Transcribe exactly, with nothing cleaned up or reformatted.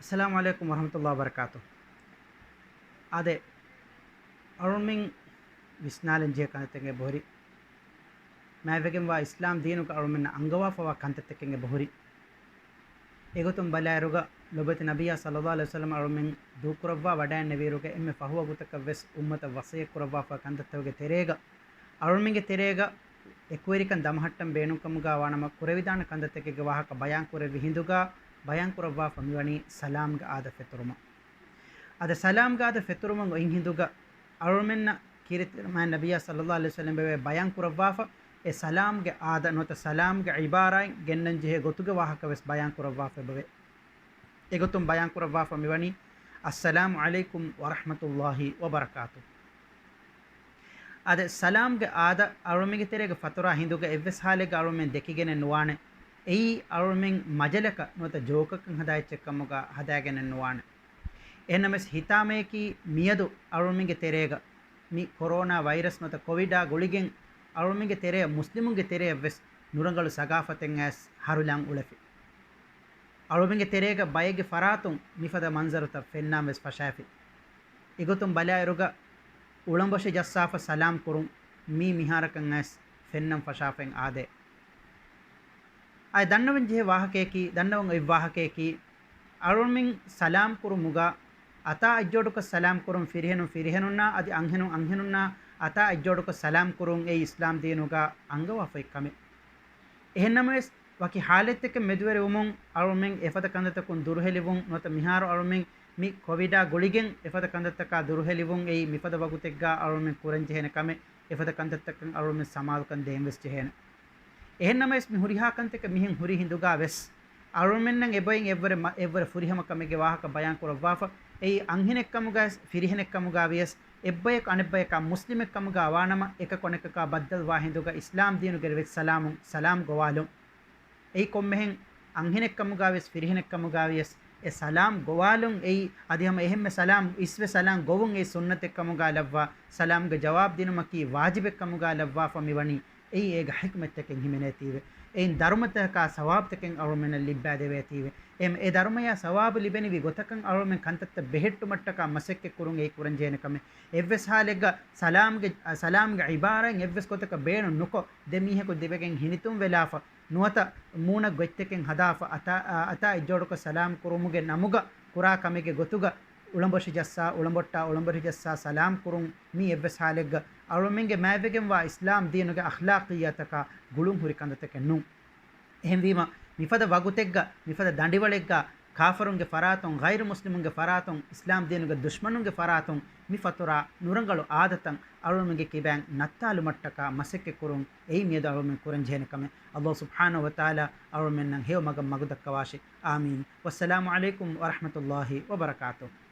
އައްސަލާމު ޢަލައިކުމް ވަރަޙްމަތުﷲި ވަބަރަކާތު. އާދެ، އަޅުމެން ވިސްނާލަން ޖެހޭ ކަންތައްތަކެއް ބޮހެރި. މާތްވެގެންވާ އިސްލާމް ދީނުގަ އަޅުމެންނަށް އަންގަވާފަވާ ކަންތައްތަކެއް ބޮހެރި. އެގޮތުން ބަލާއިރުގަ، ލޮބުވެތި ނަބިއްޔާ ޞައްލައްލާހު ޢަލައިހި ވަސައްލަމަ އަޅުމެން ދޫކުރައްވާ ވަޑައިންނެވިއިރުގަ އެންމެ ފަހު ވަގުތަކަށްވެސް އުއްމަތަށް ވަޞިއްޔަތް ކުރައްވާފަ ކަންތައްތަކުގެ ތެރޭގަ، އަޅުމެންގެ ތެރޭގަ އެކުވެރިކަން ދަމަހައްޓަން ބޭނުންކަމުގަ ވާނަމަ، ކުރެވިދާނެ ކަންތައްތަކެއްގެ ވާހަކަ ބަޔާން ކުރެއްވި ހިނދުގަ، ބަޔާން ކުރައްވާފަ މިވަނީ ސަލާމްގެ އާދަ ފެތުރުމަށް. އަދި ސަލާމްގެ އާދަ ފެތުރުމުން އޮތް ހިނދުގަ، އަޅުމެންނަށް ކީރިތި މާތް ނަބިއްޔާ ޞައްލައްލާހު ޢަލައިހި ވަސައްލަމް ބޭބެ ބަޔާން ކުރައްވާފަ، އެ ސަލާމްގެ އާދަ ނުވަތަ ސަލާމްގެ ޢިބާރާތް ގެންނަން ޖެހޭ ގޮތުގެ ވާހަކަ ވެސް ބަޔާން ކުރައްވާފަ އެބަވޭ. އެގޮތުން ބަޔާން ކުރައްވާފަ މިވަނީ، އައްސަލާމު ޢަލައިކުމް ވަރަޙްމަތުﷲި ވަބަރަކާތު. އާދެ، ސަލާމްގެ އާދަ އަޅުމެންގެ ތެރޭގަ ފަތުރާ ހިނދުގަ އެއްވެސް ހާލެއްގަ އަޅުމެން ދެކިގެނެއް ނުވާނެ. އެއީ އަޅުމެން މަޖަލަކަށް ނުވަތަ ޖޯކަކަށް ހަދާ އެއްޗެއް ކަމުގަ ހަދާގެނެއް ނުވާނެ. އެހެންނަމަވެސް ހިތާމަޔަކީ މިއަދު އަޅުމެންގެ ތެރޭގަ މި ކޮރޯނާ ވައިރަސް ނުވަތަ ކޮވިޑާ ގުޅިގެން އަޅުމެންގެ ތެރެއަށް މުސްލިމުންގެ ތެރެއަށްވެސް ނުރަނގަޅު ސަގާފަތެއް އައިސް ހަރުލާން އުޅެފި. އަޅުމެންގެ ތެރޭގަ ބައެއްގެ ފަރާތުން މިފަދަ މަންޒަރުތައް ފެންނާން ވެސް ފަށާފި. އެގޮތުން ބަލާއިރުގަ އުޅަނބޮށި ޖައްސާފަ ސަލާމް ކުރުން މީ މިހާރަކަށް އައިސް ފެންނަން ފަށާފައިން އާދޭ. އާއި ދަންނަވަން ޖެހޭ ވާހަކަޔަކީ، ދަންނަވަން އޮތް ވާހަކަޔަކީ، އަޅުމެން ސަލާމް ކުރުމުގަ އަތާ އެއްޖޯޑުކޮށް ސަލާމް ކުރުން، ފިރިހެނުން ފިރިހެނުންނާ އަދި އަންހެނުން އަންހެނުންނާ އަތާ އެއްޖޯޑުކޮށް ސަލާމް ކުރުން އެއީ އިސްލާމް ދީނުގަ އަންގަވާފައި ކަމެއް. އެހެންނަމަވެސް، ވަކި ހާލަތްތަކެއް މެދުވެރިވުމުން އަޅުމެން އެފަދަ ކަންތައްތަކުން ދުރުހެލިވުން ނުވަތަ މިހާރު އަޅުމެން މި ކޮވިޑާ ގުޅިގެން އެފަދަ ކަންތައްތަކާ ދުރުހެލިވުން އެއީ މިފަދަ ވަގުތެއްގަ އަޅުމެން ކުރަންޖެހޭނެ ކަމެއް، އެފަދަ ކަންތައްތަކަށް އަޅުމެން ސަމާލުކަން ދޭންވެސް ޖެހޭނެ. އެހެންނަމަވެސް މި ހުރިހާ ކަންތަކެއް މިހެން ހުރި ހިނދުގަ ވެސް، އަޅުމެންނަށް އެބައިން އެއްވަރެއް މަ-، އެއްވަރެއް ފުރިހަމަ ކަމެއްގެ ވާހަކަ ބަޔާން ކުރައްވާފަ، އެއީ އަންހެނެއްކަމުގަ ވެސް، ފިރިހެނެއްކަމުގަ ވިޔަސް، އެއްބަޔަކު އަނެއްބަޔަކާ މުސްލިމެއްކަމުގަ ވާނަމަ، އެކަކު އަނެކަކާ ބައްދަލުވާ ހިނދުގަ އިސްލާމް ދީނުގެ ރިވެތި ސަލާމުން ސަލާމް ގޮވާލުން. އެއީ ކޮންމެހެން އަންހެނެއްކަމުގަ ވިޔަސް، ފިރިހެނެއްކަމުގަ ވިޔަސް، އެ ސަލާމް ގޮވާލުން އެއީ، އަދި ހަމަ އެހެންމެ ސަލާމް އިސްވެ ސަލާމް ގޮވުން އެއީ ސުންނަތެއްކަމުގަ ލައްވާ، ސަލާމްގެ ޖަވާބު ދިނުމަކީ ވާޖިބެއްކަމުގަ ލައްވާފަ މިވަނީ. އެއީ އޭގަ ޙިކްމަތްތަކެއް ހިމެނޭތީވެ. އެއިން ދަރުމަތަކާ ސަވާބުތަކެއް އަޅުމެންނަށް ލިއްބާދެވޭތީވެ. އެ، އެ ދަރުމަޔާ ސަވާބު ލިބެނިވި ގޮތަކަށް އަޅުމެން ކަންތައްތައް ބެހެއްޓުމަށްޓަކާ މަސައްކަތް ކުރުން އެއީ ކުރަންޖެހޭނެ ކަމެއް. އެއްވެސް ހާލެއްގަ ސަލާމްގެ، ސަލާމްގެ ޢިބާރާތް އެއްވެސް ގޮތަކަށް ބޭނުން ނުކޮށް، ދެ މީހަކު ދެވެގެން ހިނިތުންވެލާފަ، ނުވަތަ މޫނަށް ގޮތްތަކެއް ހަދާފަ، އަތާ، އަތާ އެއްޖޯޑުކޮށް ސަލާމް ކުރުމުގެ ނަމުގަ ކުރާ ކަމެއްގެ ގޮތުގަ، އުޅަނބޮށި ޖައްސާ، އުޅަނބޮށްޓާ، އުޅަނބޮށި ޖައްސާ ސަލާމް ކުރުން މީ އެއްވެސް ހާލެއްގަ އަޅުމެންގެ މާތްވެގެންވާ އިސްލާމް ދީނުގެ އަޚްލާޤިއްޔާތަކާ ގުޅުން ހުރި ކަންތައްތަކެއް ނޫން. އެހެންވީމަ، މިފަދަ ވަގުތެއްގަ، މިފަދަ ދަނޑިވަޅެއްގަ، ކާފަރުންގެ ފަރާތުން، ޣައިރު މުސްލިމުންގެ ފަރާތުން، އިސްލާމް ދީނުގެ ދުޝްމަނުންގެ ފަރާތުން މި ފަތުރާ ނުރަނގަޅު އާދަތައް އަޅުމެންގެ ކިބައިން ނައްތާލުމަށްޓަކާ މަސައްކަތް ކުރުން އެއީ މިއަދު އަޅުމެން ކުރަންޖެހޭނެ ކަމެއް. ﷲ ސުބްޙާނަހޫ ވަތަޢާލާ އަޅުމެންނަށް ހެޔޮ މަގަށް މަގުދައްކަވާށި. އާމީން. ވައްސަލާމު ޢަލައިކުމް ވަރަޙްމަތުﷲި ވަބަރަކާތުހު.